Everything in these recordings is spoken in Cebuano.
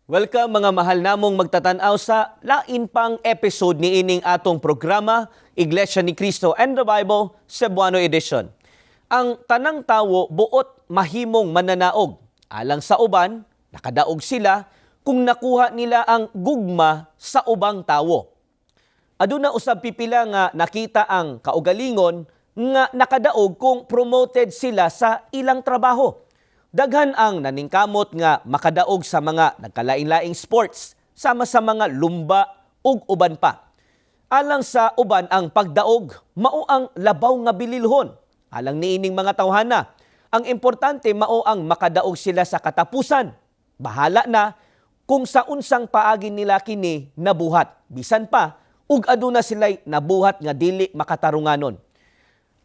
Welcome, mga mahal namong magtatanaw, sa lain pang episode ni ining atong programa, Iglesia ni Cristo and the Bible, Cebuano Edition. Ang tanang tawo buot mahimong mananaog. Alang sa uban, nakadaog sila kung nakuha nila ang gugma sa ubang tawo. Aduna usab pipila nga nakita ang kaugalingon nga nakadaog kung promoted sila sa ilang trabaho. Daghan ang naningkamot nga makadaog sa mga nagkalain-laing sports sama sa mga lumba ug uban pa. Alang sa uban, ang pagdaog mao ang labaw nga bililhon. Alang niining mga tawhana, ang importante mao ang makadaog sila sa katapusan. Bahala na kung sa unsang paagi nila kini nabuhat. Bisan pa ug aduna sila'y nabuhat nga dili makatarunganon.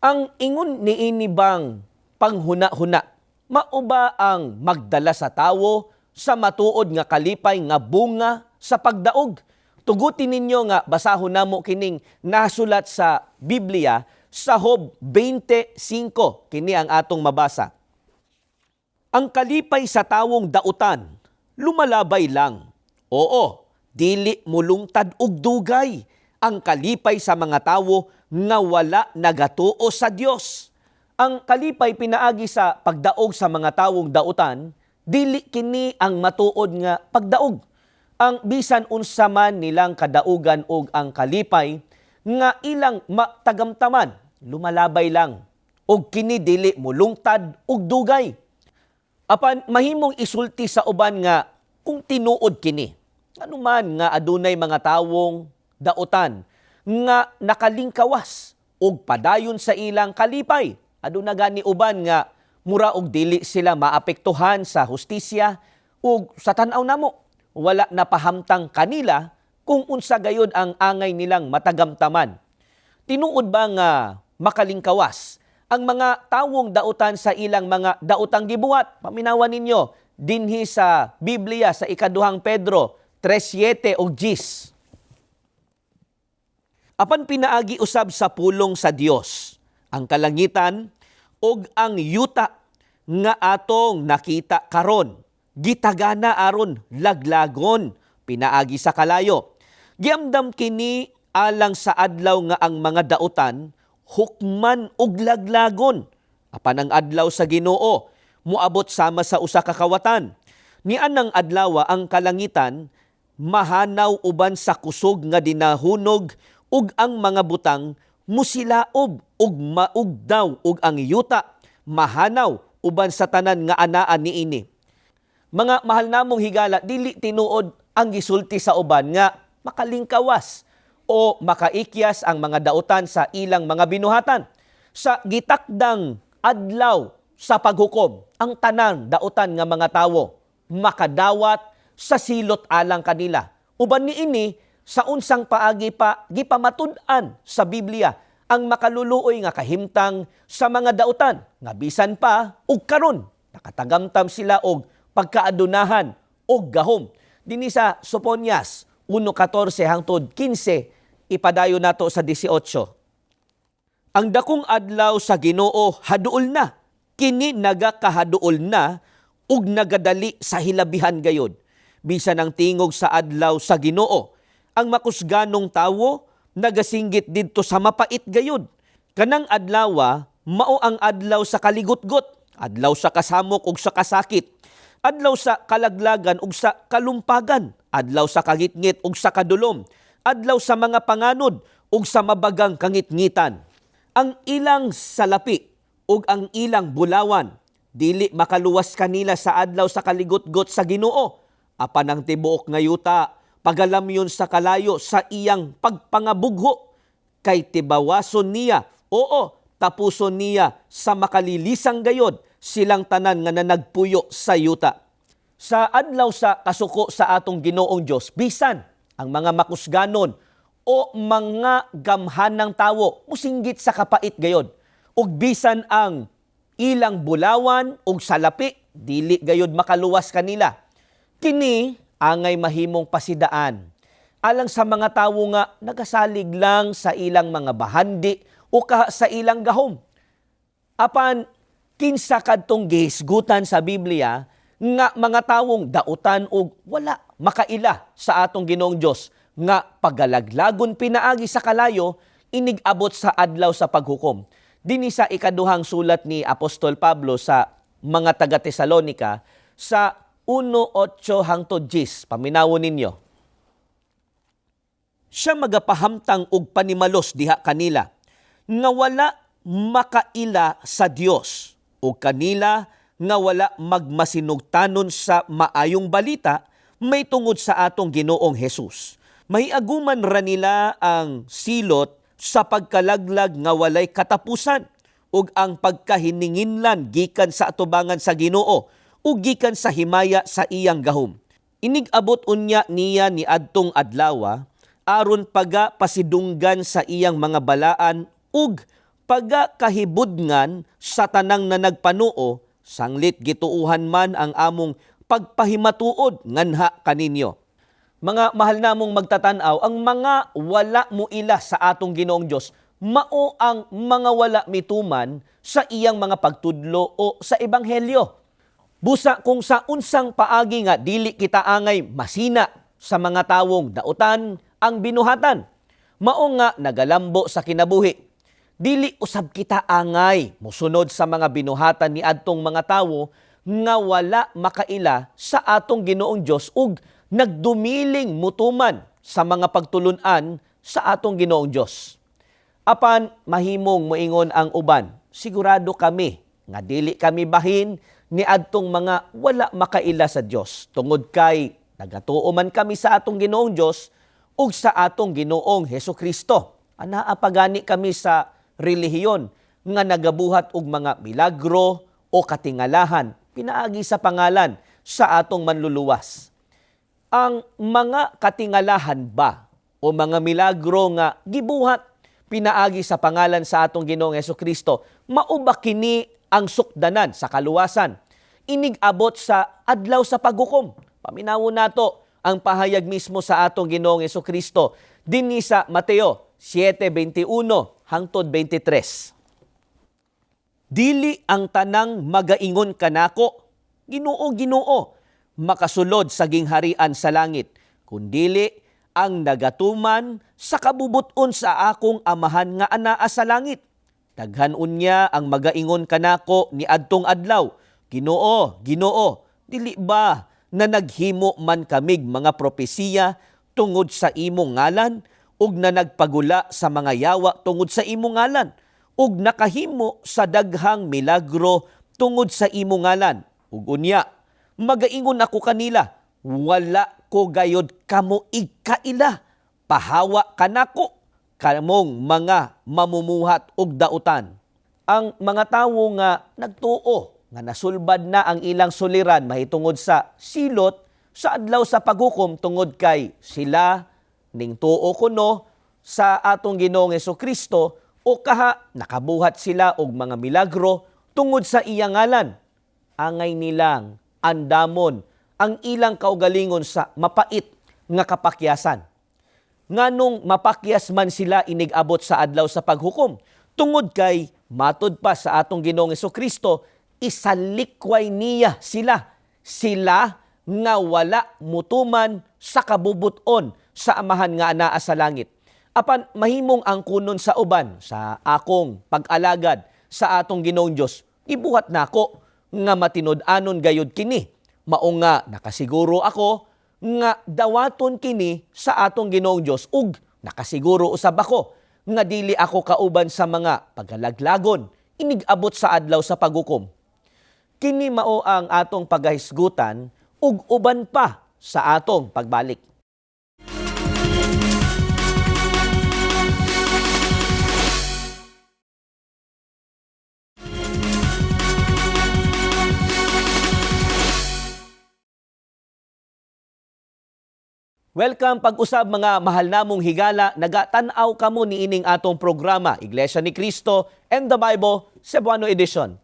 Ang ingon niini bang panghuna-huna, mao ba ang magdala sa tawo sa matuod nga kalipay nga bunga sa pagdaog? Tuguti ninyo nga basahon namo kining nasulat sa Biblia sa Job 25. Kini ang atong mabasa. Ang kalipay sa tawong dautan, lumalabay lang. Oo, dili mulungtad og dugay ang kalipay sa mga tawo nga wala nagatuo sa Dios. Ang kalipay pinaagi sa pagdaog sa mga tawong dautan, dili kini ang matuod nga pagdaog. Ang bisan unsa man nilang kadaugan og ang kalipay nga ilang matagamtaman, lumalabay lang. Og kini dili mulungtad og dugay. Apan mahimong isulti sa uban nga kung tinuod kini, ano man nga adunay mga tawong dautan nga nakalingkawas og padayon sa ilang kalipay? Aduna gani uban nga mura og dili sila maapektuhan sa hustisya ug sa tan-aw namo wala napahamtang kanila kung unsa gayud ang angay nilang matagamtaman. Tinuod ba nga makalingkawas ang mga tawong dautan sa ilang mga dautang gibuhat? Paminawan ninyo dinhi sa Biblia sa Ikaduhang Pedro 3:7 ug 10. Apan pinaagi usab sa pulong sa Dios, ang kalangitan ug ang yuta nga atong nakita karon gitagana aron laglagon pinaagi sa kalayo. Giamdam kini alang sa adlaw nga ang mga dautan hukman ug laglagon. Apan ang adlaw sa Ginoo muabot sama sa usa ka kawatan. Nianang adlawa, ang kalangitan mahanaw uban sa kusog nga dinahunog ug ang mga butang musilaob ug maugdaw, ug ang yuta mahanaw uban sa tanan nga anaa niini. Mga mahal namong higala, dili tinuod ang gisulti sa uban nga makalingkawas o makaikyas ang mga dautan sa ilang mga binuhatan. Sa gitakdang adlaw sa paghukom, ang tanan dautan nga mga tawo makadawat sa silot alang kanila. Uban niini, sa unsang paagi pa gipamatud-an sa Biblia ang makaluluoy nga kahimtang sa mga dautan nga bisan pa og karon nakatagamtam sila og pagkaadunahan og gahom? Dinhi sa Soponias 1:14 hangtod 15, ipadayon nato sa 18. Ang dakong adlaw sa Ginoo haduol na. Kini nagakahaduol na ug nagadali sa hilabihan gayod. Bisan ang tingog sa adlaw sa Ginoo, ang makusganong tawo nagasinggit didto sa mapait gayod. Kanang adlawa mao ang adlaw sa kaligutgot, adlaw sa kasamok ug sa kasakit, adlaw sa kalaglagan ug sa kalumpagan, adlaw sa kangitngit ug sa kadulom, adlaw sa mga panganod ug sa mabagang kangitngitan. Ang ilang salapi ug ang ilang bulawan dili makaluwas kanila sa adlaw sa kaligutgot sa Ginoo. Apan ang tibuok nga yuta pagalamyon sa kalayo sa iyang pagpangabugho, kay tibawason niya, oo, tapuson niya sa makalilisang gayod silang tanan nga nanagpuyo sa yuta. Sa adlaw sa kasuko sa atong Ginoong Dios, bisan ang mga makusganon o mga gamhanang tawo musinggit sa kapait gayod. Ug bisan ang ilang bulawan ug salapi dili gayod makaluwas kanila. Kini angay mahimong pasidaan alang sa mga tawo nga nagasalig lang sa ilang mga bahandi o kaha sa ilang gahom. Apan kinsa kadtong gihisgutan sa Biblia nga mga tawong dautan og wala makaila sa atong Ginoong Dios nga pagalaglagon pinaagi sa kalayo inig-abot sa adlaw sa paghukom. Dinhi sa ikaduhang sulat ni Apostol Pablo sa mga taga Tesalonika sa 1:8 hangtod 10, paminawon ninyo. Siya magapahamtang og panimalos diha kanila nga wala makaila sa Dios o kanila nga wala magmasinugtanon sa maayong balita may tungod sa atong Ginoong Hesus. May aguman ra nila ang silot sa pagkalaglag nga walay katapusan ug ang pagkahininginlan gikan sa atubangan sa Ginoo ug gikan sa himaya sa iyang gahom. Inig-abot unya niya ni adtong adlawa aron paga pasidunggan sa iyang mga balaan ug pagakahibudngan sa tanang na nagpanuo sanglit gituuhan man ang among pagpahimatuod nganha kaninyo. Mga mahal namong magtatan-aw, ang mga wala muila sa atong Ginoong Dios mao ang mga wala mituman sa iyang mga pagtudlo o sa ebanghelyo. Busa kung sa unsang paagi nga dili kita angay masina sa mga tawong dautan ang binuhatan, mao nga nagalambo sa kinabuhi. Dili usab kita angay mosunod sa mga binuhatan ni adtong mga tawo nga wala makaila sa atong Ginoong Dios ug nagdumiling mutuman sa mga pagtulun-an sa atong Ginoong Dios. Apan mahimong moingon ang uban, sigurado kami nga dili kami bahin ni adtong mga wala makaila sa Dios tungod kay nagatuo man kami sa atong Ginoong Dios ug sa atong Ginoong Hesukristo. Anaa pagani kami sa relihiyon nga nagabuhat og mga milagro o katingalahan pinaagi sa pangalan sa atong manluluwas. Ang mga katingalahan ba o mga milagro nga gibuhat pinaagi sa pangalan sa atong Ginoong Hesukristo, mao ba kini ang sukdanan sa kaluwasan? Inig-abot sa adlaw sa paghukom. Paminawon nato ang pahayag mismo sa atong Ginoong Hesukristo dinhi sa Mateo 7:21 hangtod 23. Dili ang tanang magaingon kanako, Ginoo, Ginoo, makasulod sa gingharian sa langit, kundili ang nagatuman sa kabubuton sa akong amahan nga anaa sa langit. Daghan unya ang magaingon kanako ni adtong adlaw, Ginoo, Ginoo, dili ba na naghimo man kamig mga propesiya tungod sa imong ngalan ug na nagpagula sa mga yawa tungod sa imong ngalan ug nakahimo sa daghang milagro tungod sa imong ngalan? Ug unya magaingon ako kanila, wala ko gayod kamo igkaila, pahawa kanako kamong mga mamumuhat og dautan. Ang mga tawo nga nagtuo nga nasulbad na ang ilang suliran mahitungod sa silot sa adlaw sa paghukom tungod kay sila ning tuo kuno sa atong Ginoong Hesukristo o kaha nakabuhat sila og mga milagro tungod sa iyang ngalan. Angay nilang andamon ang ilang kaugalingon sa mapait nga kapakyasan. Nganong mapakyas man sila inig-abot sa adlaw sa paghukom, tungod kay matud pa sa atong Ginoong Hesukristo, isalikway niya sila. Sila nga wala mutuman sa kabubuton sa amahan nga anaa sa langit. Apan mahimong ang kunon sa uban sa akong pag-alagad sa atong Ginoong Dios, ibuhat nako nga matinud-anon gayud kini. Mao nga nakasiguro ako nga dawaton kini sa atong Ginoong Dios ug nakasiguro usab ako nga dili ako kauban sa mga pagalaglagon inig-abot sa adlaw sa paghukom. Kini mao ang atong pagahisgutan ug uban pa sa atong pagbalik. Welcome pag-usab mga mahal namong higala, nagatan-aw kamo niining atong programa Iglesia ni Cristo and the Bible Cebuano Edition.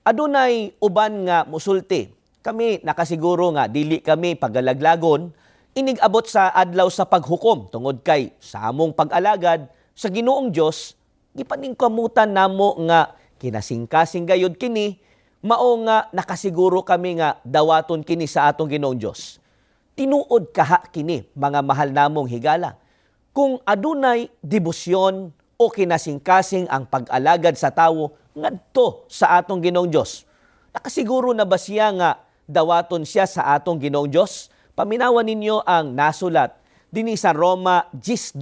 Adunay uban nga musulti. Kami nakasiguro nga dili kami pagalaglagon inig-abot sa adlaw sa paghukom tungod kay sa among pag-alagad sa Ginoong Dios gipaningkamutan namo nga kinasingkasing gayud kini Mao nga nakasiguro kami nga dawaton kini sa atong Ginoong Dios. Tinuod kaha kini, mga mahal namong higala. Kung adunay debosyon o kinasingkasing ang pag-alagad sa tawo ngadto sa atong Ginoong Dios, nakasiguro na ba siya nga dawaton siya sa atong Ginoong Dios? Paminawan ninyo ang nasulat dinhi sa Roma 12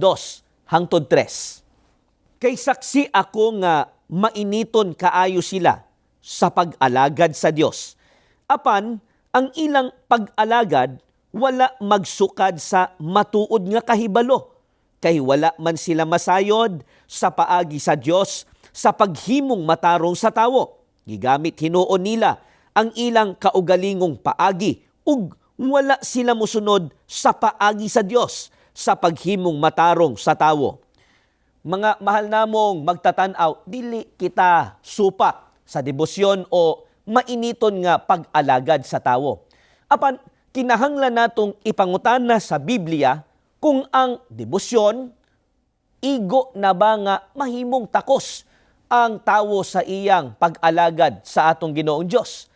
hangtod 3. Kay saksi ako nga mainiton kaayo sila sa pag-alagad sa Dios. Apan ang ilang pag-alagad wala magsukad sa matuod nga kahibalo, kay wala man sila masayod sa paagi sa Dios sa paghimong matarong sa tawo. Gigamit hinuon nila ang ilang kaugalingong paagi ug wala sila mosunod sa paagi sa Dios sa paghimong matarong sa tawo. Mga mahal namong magtatan-aw, dili kita supak sa debosyon o mainiton nga pag-alagad sa tawo. Apan kinahanglan natong ipangutana sa Biblia kung ang debosyon igo na ba nga mahimong takos ang tawo sa iyang pag-alagad sa atong Ginoong Dios.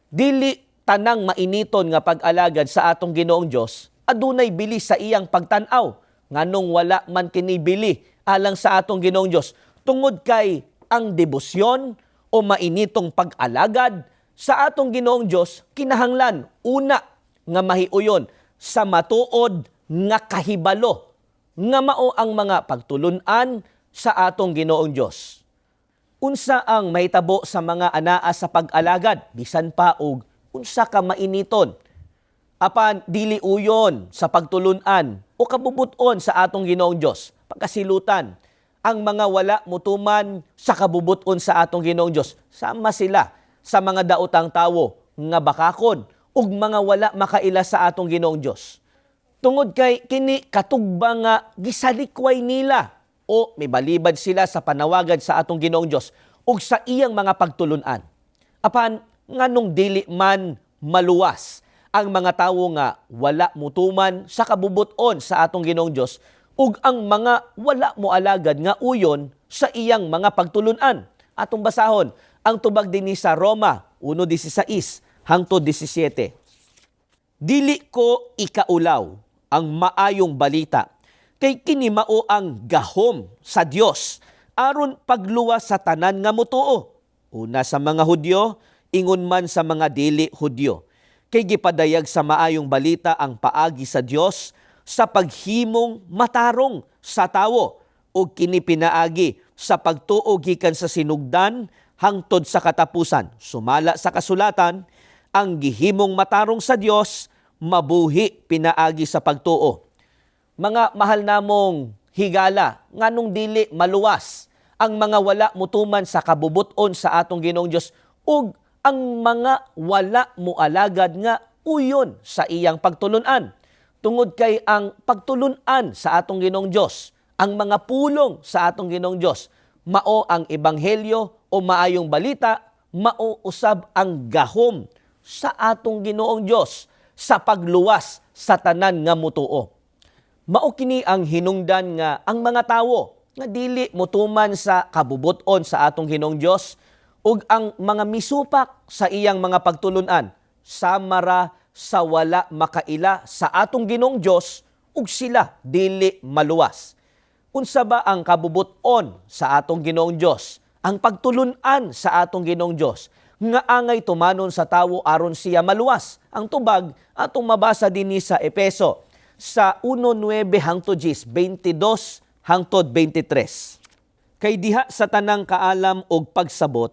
Dili tanang mainiton nga pag-alagad sa atong Ginoong Dios adunay bili sa iyang pagtan-aw. Nganong wala man kini bili alang sa atong Ginoong Dios? Tungod kay ang debosyon o mainitong pag-alagad sa atong Ginoong Dios kinahanglan una nga mahiuyon sa matuod nga kahibalo nga mao ang mga pagtulun-an sa atong Ginoong Dios. Unsa ang mahitabo sa mga anaa sa pag-alagad bisan pa og unsa ka mainiton, apan dili uyon sa pagtulun-an o kabubuton sa atong Ginoong Dios? Pagkasilutan, ang mga wala mutuman sa kabubuton sa atong Ginoong Dios, sama sila sa mga daotang tawo nga bakakon ug mga wala makaila sa atong Ginoong Dios. Tungod kay kini katugba nga gisalikway nila o mibalibad sila sa panawagan sa atong Ginoong Dios ug sa iyang mga pagtulun-an. Apan nganong dili man maluwas ang mga tawo nga wala mutuman sa kabubuton sa atong Ginoong Dios ug ang mga wala moalagad nga uyon sa iyang mga pagtulun-an? Atong basahon ang tubag dinhi sa Roma 1:16 hangtod 17. Dili ko ikaulaw ang maayong balita, kay kini mao ang gahom sa Dios aron pagluwas sa tanan nga motuo, una sa mga Hudyo, ingon man sa mga dili Hudyo. Kay gipadayag sa maayong balita ang paagi sa Dios sa paghimong matarong sa tawo, ug kini pinaagi sa pagtuo gikan sa sinugdan hangtod sa katapusan. Sumala sa kasulatan, ang gihimong matarong sa Dios mabuhi pinaagi sa pagtuo. Mga mahal namong higala, nganong dili maluwas ang mga wala mutuman sa kabubuton sa atong Ginoong Dios ug ang mga wala moalagad nga uyon sa iyang pagtulunan? Tungod kay ang pagtulunan sa atong Ginoong Dios, ang mga pulong sa atong Ginoong Dios, mao ang ebanghelyo o maayong balita, mao usab ang gahom sa atong Ginoong Dios sa pagluwas sa tanan nga mutuo. Mao kini ang hinungdan nga ang mga tawo nga dili motuman sa kabubuton sa atong Ginoong Dios ug ang mga misupak sa iyang mga pagtulunan, sama ra sa wala makaila sa atong Ginoong Dios ug sila dili maluwas. Unsa ba ang kabubuton sa atong Ginoong Dios? Ang pagtulunan sa atong Ginoong Dios nga angay tumanon sa tawo aron siya maluwas. Ang tubag atong mabasa dinhi sa Epeso sa 1:9 hangtod 10, 22 hangtod 23. Kay diha sa tanang kaalam og pagsabot,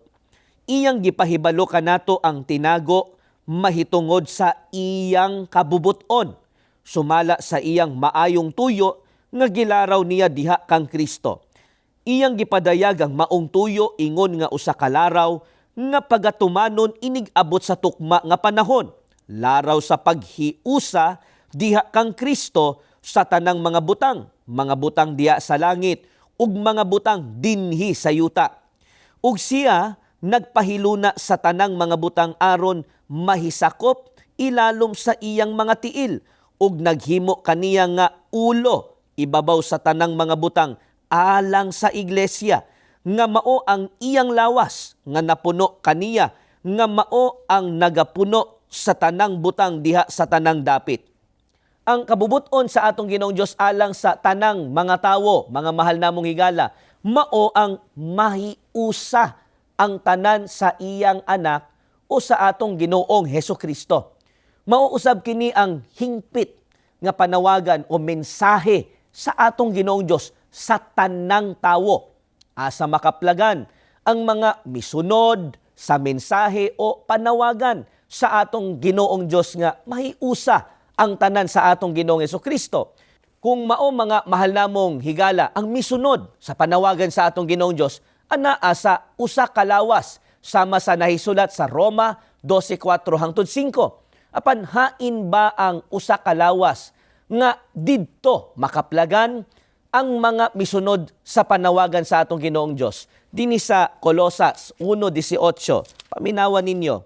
iyang gipahibalo kanato ang tinago mahitungod sa iyang kabubuton, sumala sa iyang maayong tuyo nga gilaraw niya diha kang Kristo. Iyang gipadayag ang maong tuyo ingon nga usa ka laraw nga pagatumanon inig abot sa tukma nga panahon, laraw sa paghiusa diha kang Kristo sa tanang mga butang diha sa langit ug mga butang dinhi sa yuta. Ug siya nagpahiluna sa tanang mga butang aron mahisakop ilalom sa iyang mga tiil ug naghimo kaniya nga ulo ibabaw sa tanang mga butang alang sa iglesia, nga mao ang iyang lawas nga napuno kaniya. nga mao ang nagapuno sa tanang butang diha sa tanang dapit. Ang kabubuton sa atong Ginoong Dios alang sa tanang mga tawo, mga mahal namong higala, mao ang mahiusa ang tanan sa iyang anak o sa atong Ginoong Heso Kristo. Mao usab kini ang hingpit nga panawagan o mensahe sa atong Ginoong Dios sa tanang tawo. Asa makaplagan ang mga misunod sa mensahe o panawagan sa atong Ginoong Dios nga mahiusa ang tanan sa atong Ginoong Kristo. Kung mao, mga mahal namong higala, ang misunod sa panawagan sa atong Ginoong Dios anaa sa usa ka lawas sama sa nahisulat sa Roma 12:4 hangtod 5. Apan hain ba ang usa ka lawas nga didto makaplagan ang mga misunod sa panawagan sa atong Ginoong Dios? Dinhi sa Kolosas 1:18, paminawan ninyo.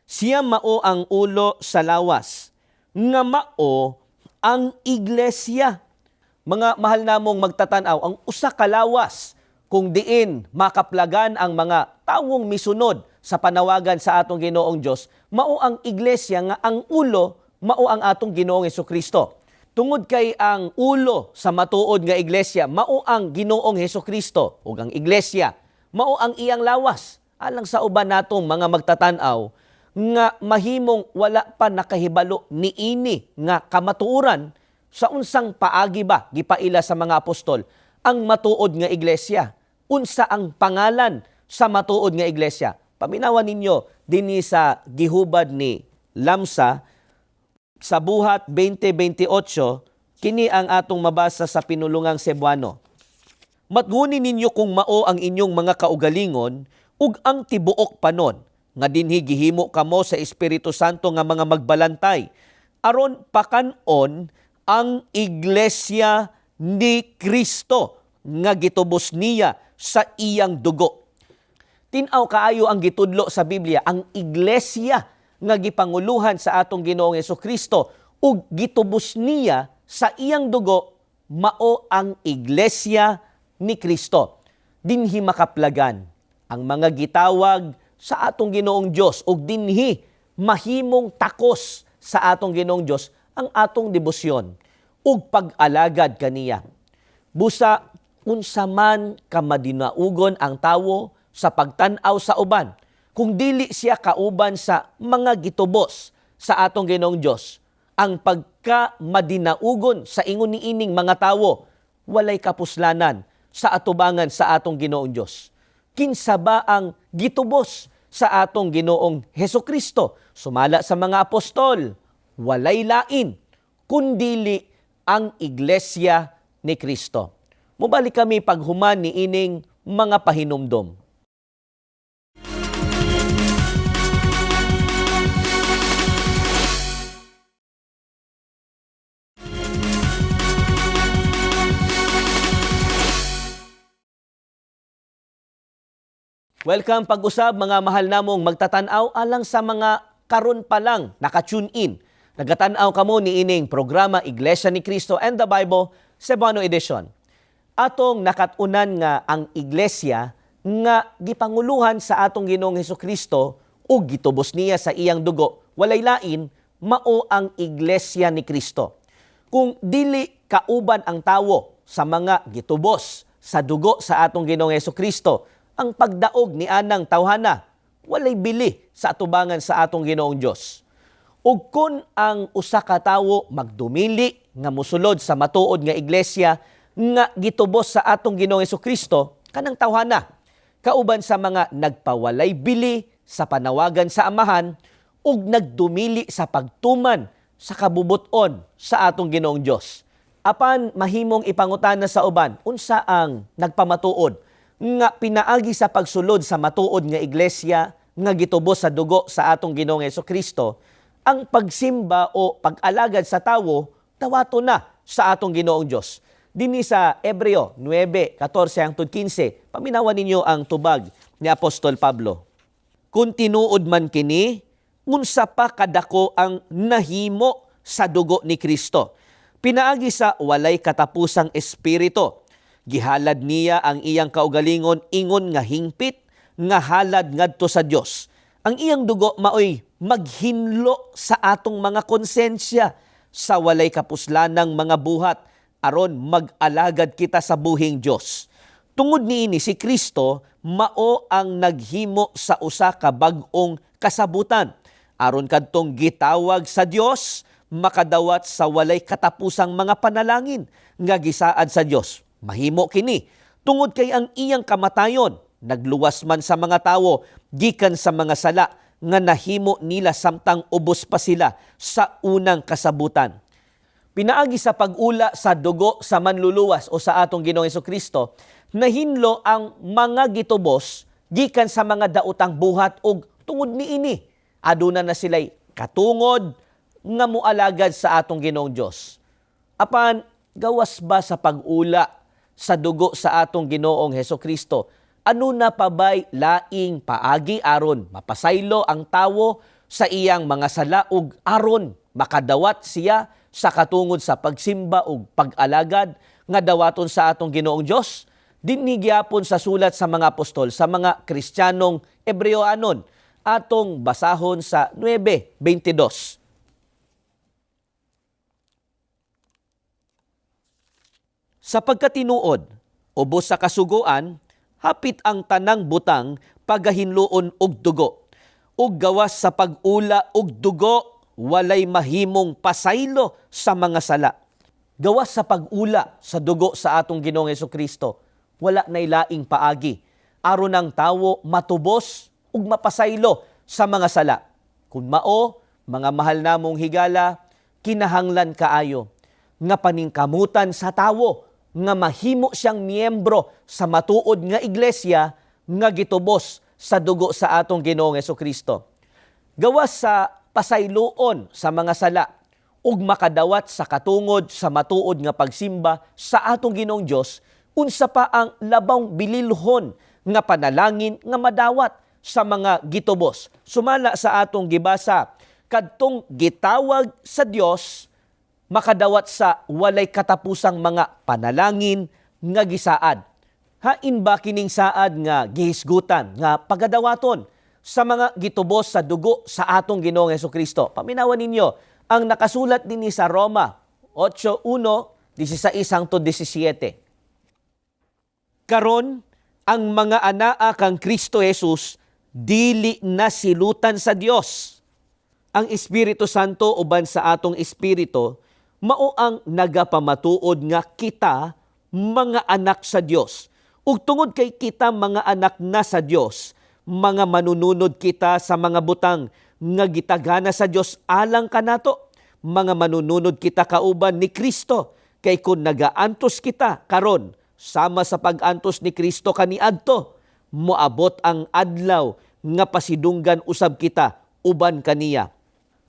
Siya mao ang ulo sa lawas, nga mao ang iglesia. Mga mahal namong magtatanaw, ang usa ka lawas kung diin makaplagan ang mga tawong misunod sa panawagan sa atong Ginoong Dios, mao ang iglesia nga ang ulo mao ang atong Ginoong Hesukristo. Tungod kay ang ulo sa matuod nga iglesia mao ang Ginoong Hesukristo ug ang iglesia mao ang iyang lawas, alang sa uban natong mga magtatan-aw nga mahimong wala pa nakahibalo niini nga kamatuoran, sa unsang paagi ba gipaila sa mga apostol ang matuod nga iglesia? Unsa ang pangalan sa matuod nga iglesia? Paminawan ninyo dinhi sa gihubad ni Lamsa sa Buhat 20:28, kini ang atong mabasa sa pinulungang Cebuano. Matguni ninyo kung mao ang inyong mga kaugalingon ug ang tibuok panon nga dinhi gihimo kamo sa Espiritu Santo nga mga magbalantay aron pakan-on ang iglesia ni Kristo nga gitubos niya sa iyang dugo. Tin-aw kaayo ang gitudlo sa Biblia, ang iglesia nga gipanguluhan sa atong Ginoong Hesukristo ug gitubos niya sa iyang dugo mao ang iglesia ni Kristo. Dinhi makaplagan ang mga gitawag sa atong Ginoong Dios ug dinhi mahimong takos sa atong Ginoong Dios ang atong debosyon ug pag-alagad kaniya. Busa unsa man ka madinaugon ang tawo sa pagtan-aw sa uban, kung dili siya kauban sa mga gitubos sa atong Ginoong Dios, ang pagka madinaugon sa ingon niining mga tawo walay kapuslanan sa atubangan sa atong Ginoong Dios. Kinsa ba ang gitubos sa atong Ginoong Hesukristo? Sumala sa mga apostol, walay lain kundili ang iglesia ni Kristo. Mubalik kami paghuman ni ining mga pahinumdom. Welcome pag-usab, mga mahal namong magtatan-aw, alang sa mga karon pa lang naka-tune in. Nagatan-aw kamo ni ining programa Iglesia ni Cristo and the Bible Cebuano Edition. Atong nakat-unan nga ang iglesia nga gipanguluhan sa atong Ginoong Hesukristo ug gitubos niya sa iyang dugo, walay lain, mao ang iglesia ni Kristo. Kung dili kauban ang tawo sa mga gitubos sa dugo sa atong Ginoong Hesukristo, ang pagdaog ni anang tawhana walay bili sa atubangan sa atong Ginoong Dios. Ug kun ang usa ka tawo magdumili nga mosulod sa matuod nga iglesia nga gitubos sa atong Ginoong Hesukristo, kanang tawhana kauban sa mga nagpawalay bili sa panawagan sa Amahan ug nagdumili sa pagtuman sa kabubuton sa atong Ginoong Dios. Apan mahimong ipangutana sa uban, unsa ang nagpamatuod nga pinaagi sa pagsulod sa matuod nga iglesia nga gitubos sa dugo sa atong Ginoong Hesukristo, ang pagsimba o pag-alagad sa tawo dawato na sa atong Ginoong Dios? Dinhi sa Hebreo 9:14 hangtod 15, paminawan ninyo ang tubag ni Apostol Pablo. Kung tinuod man kini, unsa pa kadako ang nahimo sa dugo ni Kristo? Pinaagi sa walay katapusang espiritu, gihalad niya ang iyang kaugalingon ingon nga hingpit nga halad ngadto sa Dios. Ang iyang dugo maoy maghinlo sa atong mga konsensya sa walay kapuslanang mga buhat aron mag-alagad kita sa buhing Dios. Tungod niini, si Kristo mao ang naghimo sa usa ka bag-ong kasabutan aron kadtong gitawag sa Dios makadawat sa walay katapusang mga panalangin nga gisaad sa Dios. Mahimo kini tungod kay ang iyang kamatayon nagluwas man sa mga tawo gikan sa mga sala nga nahimo nila samtang ubos pa sila sa unang kasabutan. Pinaagi sa pag-ula sa dugo sa Manluluwas o sa atong Ginoong Kristo, nahinlo ang mga gitubos gikan sa mga daotang buhat ug tungod niini aduna na sila'y katungod nga mualagad sa atong Ginoong Dios. Apan gawas ba sa pag-ula sa dugo sa atong Ginoong Hesukristo, ano na pa ba'y laing paagi aron mapasaylo ang tawo sa iyang mga sala ug aron makadawat siya sa katungod sa pagsimba ug pag-alagad nga dawaton sa atong Ginoong Dios? Dinhi gyapon sa sulat sa mga apostol sa mga Kristiyanong Hebreoanon, atong basahon sa 9:22. Sa pagkatinuod, ubos sa kasuguan, hapit ang tanang butang pagahinloon og dugo. Ug gawas sa pag-ula og dugo, walay mahimong pasaylo sa mga sala. Gawas sa pag-ula sa dugo sa atong Ginoong Hesukristo, wala nay laing paagi aron ang tawo matubos ug mapasaylo sa mga sala. Kung mao, mga mahal namong higala, kinahanglan kaayo nga paningkamutan sa tawo nga mahimo siyang miyembro sa matuod nga iglesia nga gitubos sa dugo sa atong Ginoong Hesukristo. Gawas sa pasayloon sa mga sala ug makadawat sa katungod sa matuod nga pagsimba sa atong Ginoong Dios, unsa pa ang labang bililhon nga panalangin nga madawat sa mga gitubos? Sumala sa atong gibasa, kadtong gitawag sa Dios makadawat sa walay katapusang mga panalangin nga gisaad. Hain ba kining saad nga gihisgutan nga pagadawaton sa mga gitubos sa dugo sa atong Ginoong Hesukristo? Paminawan ninyo ang nakasulat dinhi sa Roma 8:1, 16 hangtod 17. Karon, ang mga anaa kang Kristo Jesus dili na silutan sa Dios. Ang Espiritu Santo uban sa atong espiritu mao ang nagapamatuod nga kita mga anak sa Dios. Ug tungod kay kita mga anak na sa Dios, mga manununod kita sa mga butang nga gitagana sa Dios alang kanato. Mga manununod kita kauban ni Kristo, kay kun nagaantos kita karon sama sa pag-antos ni Kristo kaniadto, moabot ang adlaw nga pasidunggan usab kita uban kaniya.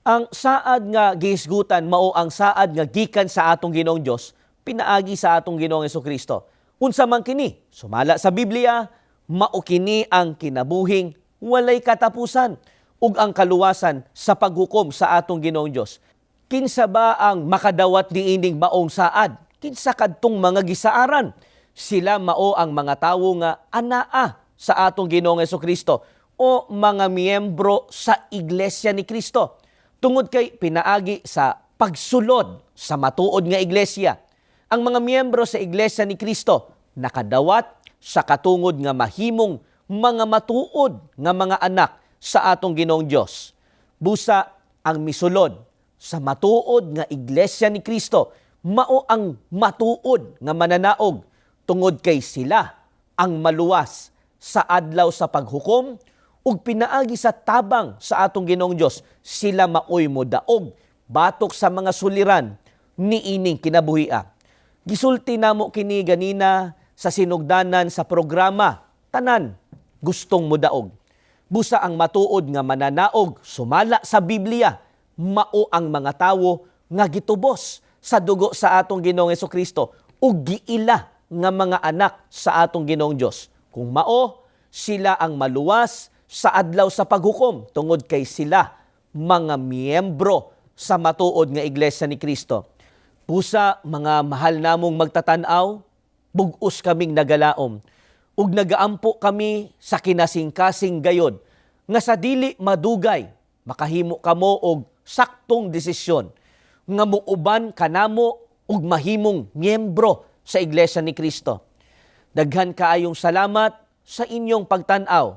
Ang saad nga gihisgutan mao ang saad nga gikan sa atong Ginoong Dios pinaagi sa atong Ginoong Hesukristo. Unsa man kini? Sumala sa Biblia, mao kini ang kinabuhing walay katapusan ug ang kaluwasan sa paghukom sa atong Ginoong Dios. Kinsa ba ang makadawat niining maong saad? Kinsa kadtong mga gisaaran? Sila mao ang mga tawo nga anaa sa atong Ginoong Hesukristo o mga miyembro sa Iglesia ni Kristo. Tungod kay pinaagi sa pagsulod sa matuod nga iglesia, ang mga miyembro sa Iglesia ni Kristo nakadawat sa katungod nga mahimong mga matuod nga mga anak sa atong Ginoong Dios. Busa ang misulod sa matuod nga Iglesia ni Kristo mao ang matuod nga mananaog, tungod kay sila ang maluwas sa adlaw sa paghukom ug pinaagi sa tabang sa atong Ginoong Dios sila maoy modaog batok sa mga suliran niining kinabuhia. Gisulti namo kini ganina sa sinugdanan sa programa, tanan gustong modaog. Busa ang matuod nga mananaog sumala sa Biblia mao ang mga tawo nga gitubos sa dugo sa atong Ginoong Hesukristo ug giila nga mga anak sa atong Ginoong Dios. Kung mao, sila ang maluwas sa adlaw sa paghukom tungod kay sila mga miyembro sa matuod nga Iglesia ni Kristo. Pusa, mga mahal namong magtatan-aw, bug-os kaming nagalaom. Ug nagaampo kami sa kinasingkasing gayod nga sa dili madugay makahimo kamo og saktong desisyon nga muuban kanamo ug mahimong miyembro sa Iglesia ni Cristo. Daghan kaayong salamat sa inyong pagtan-aw.